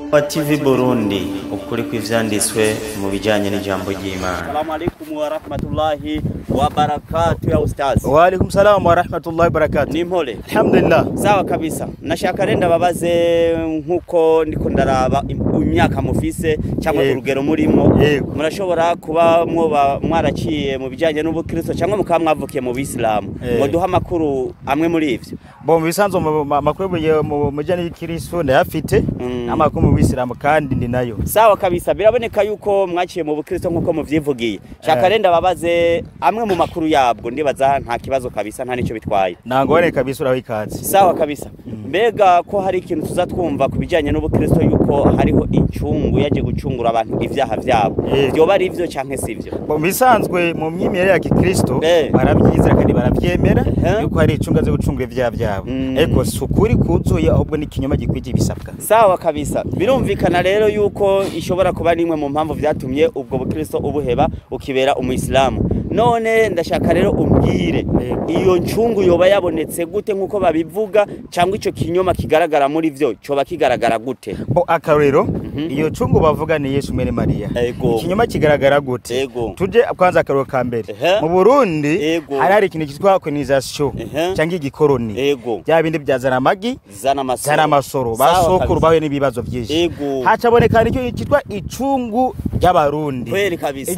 TV Burundi, ukuri kw'ivyanditswe mu bijanye n'ijambo ry'Imana. Assalamu alaikum wa rahmatullahi wa barakatuh ya ustaz. Wa alaikum salam wa rahmatullahi wa barakatuh. Ni mpole. Alhamdulillah. Sawa kabisa. Nashaka renda babaze nkuko ndiko ndaraba imyaka mufise cyangwa urugero murimo. Murashobora kuba mwoba mwaraciye mu bijanye n'ubukristo cyangwa mukaba mwavukiye mu Bisilamu. Ngo duha amakuru amwe muri ivyo. Bo mu bisanzwe amakuru mu bijanye n'ikristo ndayafite, amakuru mu Bisilamu kandi ndi nayo. Sawa kabisa. Biraboneka yuko mwaciye mu bukristo nkuko muvyivugiye. Shaka renda babaze amwe mu makuru yabwo, ndibaza nta kibazo kabisa, nta nico bitwaye. Nangone kabisa, uraho ikaze. Sawa kabisa. Mbega ko hari ikintu tuzatwumva kubijanye n'ubukristo yuko hariho incungu yaje gucungura abantu ivyaha vyabo, byoba ari ivyo canke sivyo? Bo bisanzwe mu myimerere ya Kikristo barabyizera kandi baravyemera yuko hari incungu zo gucungura ivyaha vyabo, ariko sukuri kuzuye, ahubwo ni kinyoma gikwije ibisabwa. Sawa kabisa. Birumvikana rero yuko ishobora kuba nimwe mu mpamvu vyatumye ubwo bukristo ubuheba ukibera umuyisilamu. None ndashaka rero umbwire iyo ncungu yoba yabonetse gute nkuko babivuga, cyangwa ico kinyoma kigaragara muri vyo coba kigaragara gute? Bo akarero iyo ncungu bavuga ni Yesu mwene Maria. Ikinyoma kigaragara gute? Tuje kwanza akarero ka mbere. Mu Burundi hari ikintu cyitwa colonisation cyangwa igikoroni. Bya bindi byazana amagi, zana amasoro, basokuru bawe n'ibibazo byinshi. Hacaboneka nicyo cyitwa icungu ry'abarundi.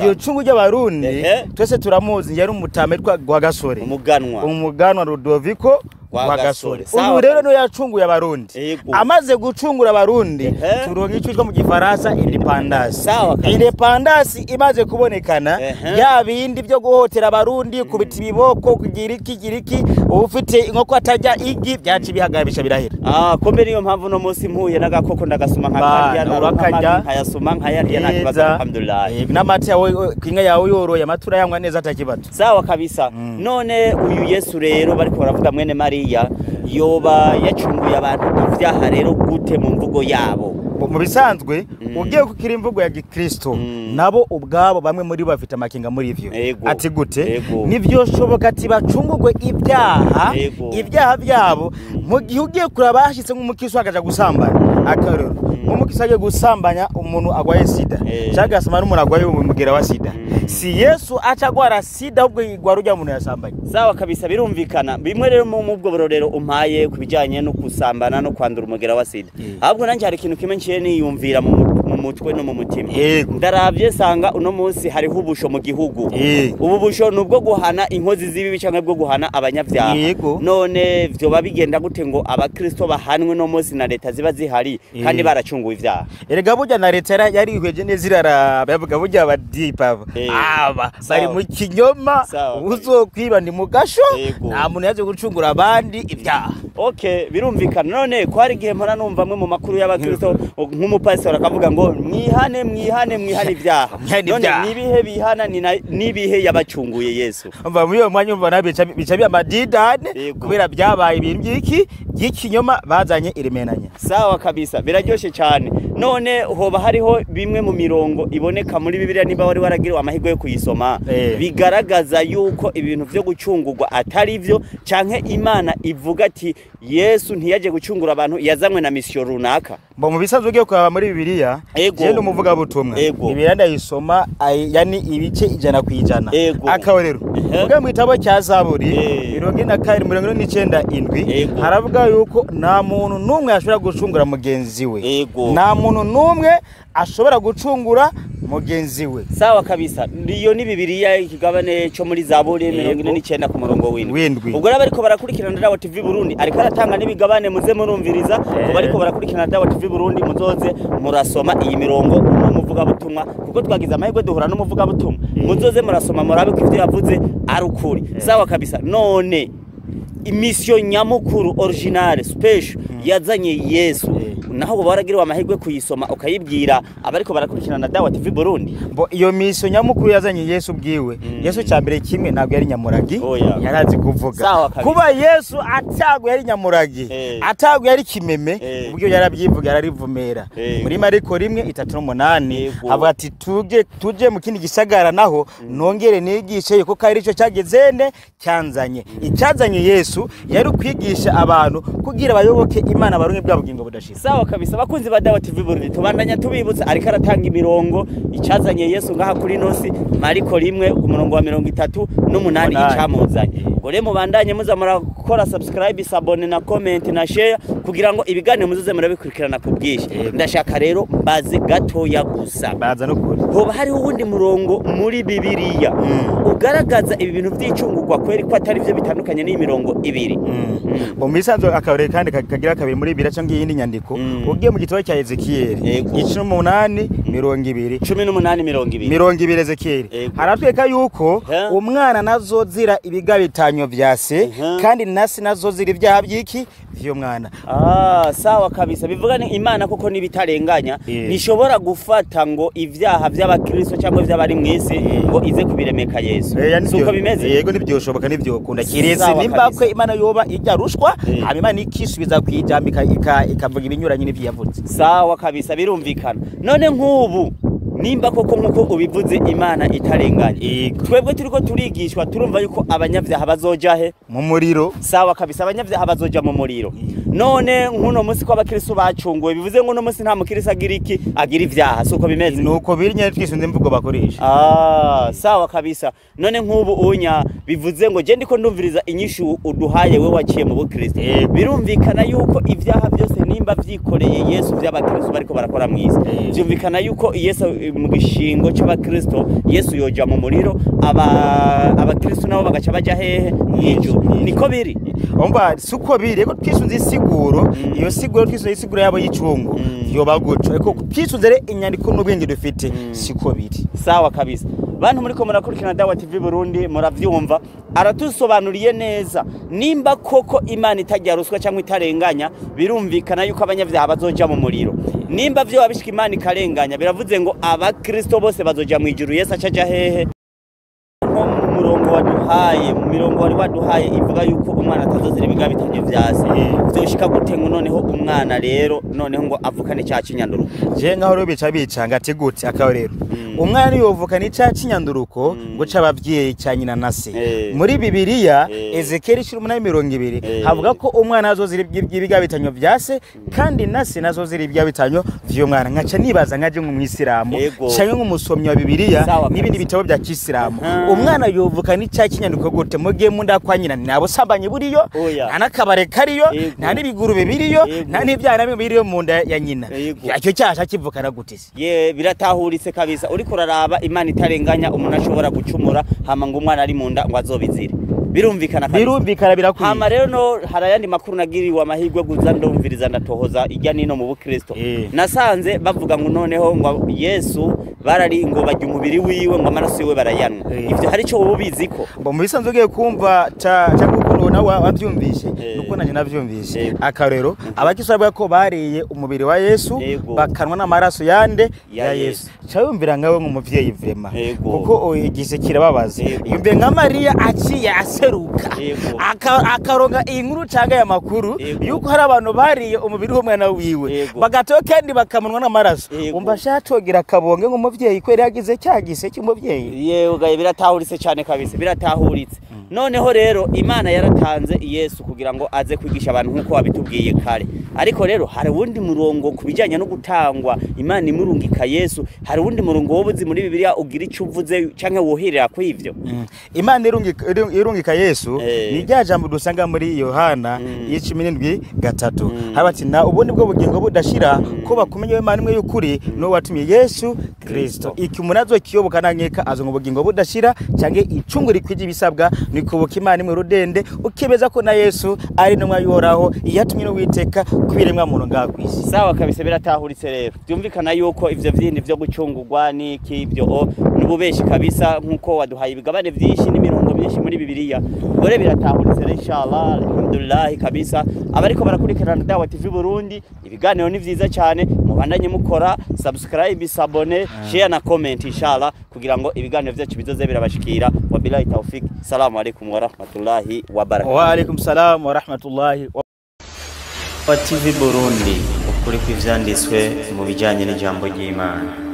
Iyo cungu ry'abarundi twese turamuzi, yari umutame twa Gasore, umuganwa Rudoviko Rwagasore. Ubu rero no yacunguye abarundi. Amaze gucungura abarundi turonka icyo mu gifaransa independence. Independence imaze kubonekana, ya bindi byo guhotera abarundi, kubita ibiboko, kugira iki giriki, ufite inkoko atajya igi, byaci bihagabisha birahera. Kombe niyo mpamvu no munsi mpuye n'agakoko ndagasuma nkakarya, narukarya nkayasuma nkayarya nta kibazo, alhamdulillah. N'amata yawe kinga yawe yoroye amatura yangwa neza atakibazo. Sawa kabisa. None uyu Yesu rero bariko baravuga mwene Maria yoba yacunguye abantu ivyaha rero gute mu mvugo yabo? Mu bisanzwe ugiye kukira imvugo ya Gikristo nabo ubwabo bamwe muri bo bafite amakinga muri ivyo. Ati gute? Nivyo shoboka ati bacungurwe ibyaha ibyaha byabo mu gihe ugiye kuraba bashitse nk'umukristo akaja gusambana. Akarero nk'umukristo agiye gusambanya umuntu agwaye sida cyangwa asama n'umuntu agwaye umugera wa sida, si Yesu acagwara sida ahubwo igwara ujya umuntu yasambanye. Sawa kabisa, birumvikana. Bimwe rero mu ubwo burorero umpaye kubijanye no kusambana no kwandura umugera wa sida, ahubwo nanje hari ikintu kimwe nciye niyumvira mu mutwe no mu mutima. Ndaravye sanga uno munsi hariho ubusho mu gihugu. Ubu busho nubwo guhana inkozi z'ibibi canke bwo guhana abanyavyaha. None vyoba bigenda gute ngo abakristo bahanwe no munsi na leta ziba zihari kandi baracunguwe ivyaha? Erega burya na leta yari ihweje neza iraraba, yavuga burya abadipa aba bari mu kinyoma, uzokwiba ni mugasho, nta muntu yaje gucungura abandi ibyaha. Okay, birumvikana. None ko hari gihe mpora numva amwe mu makuru y'abakristo nk'umupastor akavuga ngo mwihane mwihane mwihane ibyaha. None nibihe bihana nibihe yabacunguye Yesu? Umva muri uyo mwanya umva nabica bica byamadidane kubera byabaye ibintu byiki by'ikinyoma bazanye iremenanya. Sawa kabisa, biraryoshe cyane. None hoba hariho bimwe mu mirongo iboneka muri Bibiliya niba wari waragiriwe amahirwe yo kuyisoma bigaragaza yuko ibintu byo gucungurwa atari byo, canke Imana ivuga ati Yesu ntiyaje gucungura abantu, yazanywe na mission runaka? Bo mu bisanzwe ugiye kuraba muri Bibiliya, je n'umuvuga butumwa, Bibiliya ndayisoma yani ibice 100%. Akarorero uvuga mu gitabo cya Zaburi 42:97 haravuga yuko nta muntu numwe ashobora gucungura mugenzi we. Nta muntu numwe ashobora gucungura mugenzi we. Sawa kabisa. Ndiyo ni Bibiliya ikigabane cyo muri Zaburi 49 ku murongo w'indwi. Ubwo bariko barakurikirana Dawa TV Burundi ariko aratanga n'ibigabane, muze murumviriza ko bariko barakurikirana Dawa TV Burundi, muzoze murasoma iyi mirongo n'umuvuga butumwa, kuko twagize amahirwe duhura n'umuvuga butumwa. Muzoze murasoma murabe ko ivyo yavuze ari ukuri. Sawa kabisa. None imission nyamukuru originale special yazanye Yesu, naho baragiriwe amahirwe kuyisoma ukayibwira abariko barakurikirana Dawa TV Burundi? Bo iyo mission nyamukuru yazanye Yesu bwiwe, Yesu cyambere kimwe ntabwo yari nyamuragi, yarazi kuvuga. Kuba Yesu atago yari nyamuragi, atago yari kimeme, ubwo yarabyivuga yararivumera. Muri Mariko 1:38 avuga ati tuje mu kindi gisagara naho nongere nigishe yuko kari ico cyagezende cyanzanye. Icyazanye Yesu yari kwigisha abantu kugira bayoboke Imana barunye bwa bugingo budashira. Sawa. kabisa bakunzi ba Dawa TV Burundi, tubandanya tubibutsa ariko aratanga imirongo icazanye Yesu ngaha kuri nosi, Mariko 1 umurongo wa 38 icamuzanye. Gore mubandanye muza murakora subscribe, sabone na comment na share kugira ngo ibiganiro muzoze murabikurikirana ku bwinshi. Ndashaka rero mbaze gatoya gusa. Baza no kuri. Hoba hariho uwundi murongo muri Bibiliya ugaragaza ibi bintu vy'icungurwa kweri ko atari byo bitandukanye n'imirongo ibiri. Mu misanzo akabere kandi kagira kabiri muri Bibiliya cyangwa iyindi nyandiko, ugiye mu gitabo cya Ezekiel 18:20 18:20 Ezekiel haratweka yuko umwana nazozira ibigabitanyo vya se kandi nasi nazozira ibyaha byiki vyo mwana. Sawa kabisa. Bivuga ni Imana koko nibitarenganya nishobora gufata ngo ivyaha vy'abakristo cyangwa vy'abari mwisi ngo ize kubiremeka Yesu. Suko bimeze? Yego nibyoshoboka nibyokunda kiretse nimba ko Imana yoba ijya rushwa hama Imana ikisubiza kwijambika ikavuga ibinyuranye n'ivyo yavuze. Sawa kabisa birumvikana. None nk'ubu nimba koko nkuko ubivuze Imana itarenganya, twebwe turiko turigishwa turumva yuko abanyavyaha bazoja he mu muriro. Sawa kabisa abanyavyaha bazoja mu muriro. None nkuno munsi ko abakristo bacunguwe bivuze ngo no munsi nta mukristo agira iki agira ivyaha, suko bimeze? Nuko biri nyene twisunze imvugo bakoresha. Sawa kabisa. None nkubu unya bivuze ngo je ndiko ndumviriza inyishu uduhaye we waciye mu bukristo, birumvikana yuko ivyaha byose nimba vyikoreye Yesu vy'abakristo bariko barakora mwisi, byumvikana yuko Yesu mu gishingo c'abakristo Yesu yoja mu muriro, abakristo nabo bagaca baja hehe mw'ijuru. Niko biri? Umva suko biri, eko twisunze isiguro, iyo siguro twisunze isiguro yabo y'icungu yoba guco, eko twisunze re inyandiko n'ubwenge dufite siko biri. Sawa kabisa. Bantu muriko murakurikirana Dawa TV Burundi muravyumva aratusobanuriye neza nimba koko Imana itajya ruswa cyangwa itarenganya, birumvikana yuko abanyavyaha bazoja mu muriro. Nimba vyo abishika Imana ikarenganya biravuze ngo abakristo bose bazoja mu ijuru, Yesu acaja hehe? Nko mu murongo waduhaye, mu mirongo wari waduhaye ivuga yuko umwana atazozira ibigabitanyo vyase, vyoshika gute ngo noneho umwana rero noneho ngo avukane cya kinyanduruko? Je nkaho rero bica bicanga ati gute akaho rero umwana yovuka ni cya kinyanduruko ngo c'abavyeyi cya nyina na se. Muri Bibiliya Ezekiel 18:20 havuga ko umwana azozira ibigabitanyo vyase kandi na se nazozira ibigabitanyo vy'umwana. Nkaca nibaza nkaje nk'umwisilamu canke nk'umusomyi wa Bibiliya n'ibindi bitabo bya Kisilamu, umwana yovuka ni cya kinyanduruko gute mugiye munda kwa nyina nabo sambanye buriyo, nta nakabare kariyo, nta n'ibigurube biriyo, nta n'ivyana biriyo mu nda ya nyina, icyo cyasha kivukana gute se? Ye biratahuritse kabisa. Uriko uraraba Imana itarenganya umuntu ashobora gucumura hama ngo umwana ari munda ngo azobizire. Birumvikana kabisa. Birumvikana birakwiye. Hama rero no harayandi makuru nagiriwe amahirwe guza ndumviriza ndatohoza ijya nino mu bukristo. Nasanze bavuga ngo noneho ngo Yesu barari ngo bajya umubiri wiwe ngo amaraso yiwe barayanwa. Ivyo hari ico ubizi ko? Bo mu bisanzwe ugiye kumva cyangwa ukuntu nawe wabyumvishe nuko nanje navyumvishe. Akarero abakristo bavuga ko bariye umubiri wa Yesu bakanwa n'amaraso yande ya Yesu. Cyayumvira nkawe nk'umuvyeyi vrema kuko igise kirababaza. Yumve nka Maria aciye aseruka akaronga inkuru cyangwa ya makuru yuko hari abantu bariye umubiri w'umwana wiwe bagatoka kandi bakamunwa n'amaraso, umva shatogira kabonge nk'umuvyeyi kweri yagize cyagise cy'umuvyeyi. Yewe gaye biratahuritse cyane kabisa biratahuritse. Noneho rero Imana yaratanze Yesu kugira ngo aze kwigisha abantu nkuko wabitubwiye kare, ariko rero hari wundi murongo kubijanye no gutangwa Imana imurungika Yesu, hari wundi murongo wobuzi muri Bibiliya ugira ico uvuze canke woherera ku ivyo. Imana irungika Yesu ni rya jambo dusanga muri Yohana 17:3 habati na ubundi bwo bugingo budashira ko bakumenye Imana imwe y'ukuri no watumye Yesu Kristo. Iki umunazo kiyoboka nankeka azongo bugingo budashira canke icungu rikwije ibisabwa ni kubuka Imana imwe rudende ukebeza ko na Yesu ari numwa yoraho iyatumye no witeka kubiremwa muntu ngakwisi. Sawa kabisa biratahuritse rero. Byumvikana yuko ivyo vyindi vyo gucungurwa niki ivyo nububeshi kabisa nkuko waduhaye ibigabane vyinshi n'imirongo myinshi muri Bibiliya. Gore biratahuritse rero inshallah alhamdulillah kabisa. Abariko barakurikirana Dawa TV Burundi ibiganiro ni vyiza cyane, mubandanye mukora subscribe, sabone, share na comment inshallah kugira ngo ibiganiro vyacu bizoze birabashikira. Wabillahi tawfik. Salamu alaikum wa rahmatullahi wa barakatuh. Wa alaikum salam wa rahmatullahi wa TV Burundi, ukuri kw'ivyanditswe mu bijanye n'ijambo ry'Imana.